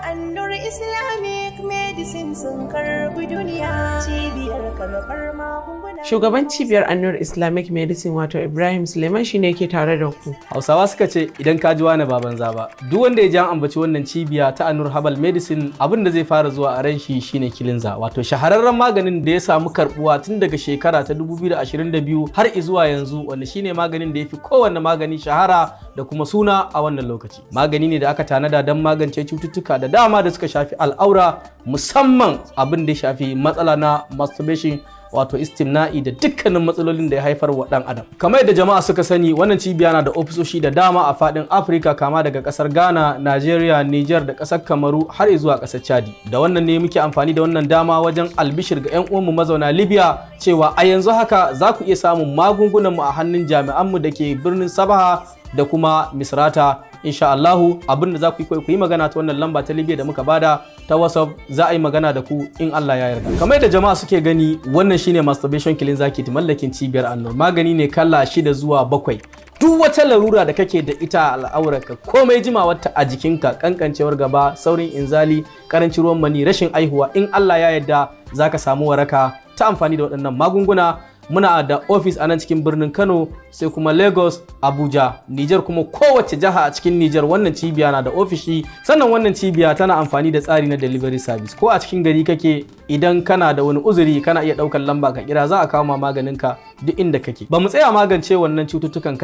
Annur Islamic Medicine sun karbi duniya, cibiyar karɓar magunguna. Shugaban cibiyar Annur Islamic Medicine, wato Ibrahim Suleiman, shine ke tare da ku. Hausawa suka ce idan ka ji wani ba banza ba. Duk wanda ya ji an ambaci wannan cibiya ta Annur Herbal Medicine, abin da zai fara zuwa a ran shi shine Cleanser, wato shahararren maganin da ya samu karbuwa tun daga shekara ta 2022 har zuwa yanzu, wanda shine maganin da ya fi kowanne magani shahara da kuma suna a wannan lokaci. Magani ne da aka tanada don magance cututtuka da dama da suka shafi al'aura, musamman abin da ya shafi matsala na masturbation, wato istimna'i, da dukkanin matsalolin da ya haifar wa dan adam. Kamar yadda jama'a suka sani, wannan cibiya na da ofisoshi da dama a fadin Afirka, kama daga kasar Ghana, Nigeria, Niger da kasar Kamaru har zuwa kasar Chadi. Da wannan ne muke amfani da wannan dama wajen albishir ga yan uwanmu mazauna Libya cewa a yanzu haka za ku iya samun magungunan mu a hannun jami'an mu da ke birnin Sabaha da kuma Misrata, insha Allahu. Abin da za ku yi, ku yi magana ta wannan lamba ta Libya da muka bada ta WhatsApp, za a yi magana da ku in Allah ya yarda. Kamar yadda jama'a suke gani, wannan shine Masturbation Cleanser Kit, mallakin cibiyar Annur. Magani ne kala 6 zuwa 7. Duk wata larura da kake da ita a al'aurarka, komai jimawarta a jikinka, kankancewar gaba, saurin inzali, karancin ruwan mani, rashin aihuwa, in Allah ya yarda zaka samu waraka ta amfani da waɗannan magunguna. Muna da ofis a nan cikin birnin Kano, sai kuma Lagos, Abuja, Niger, kuma kowace jiha a cikin Niger wannan cibiya na da ofishi. Sannan wannan cibiya tana amfani da tsari na delivery service. Ko a cikin gari kake, idan kana da wani uzuri, kana iya ɗaukar lamba ka kira, za a kawo ma maganinka duk inda kake. Ba mu tsaya magance wannan cututtukan.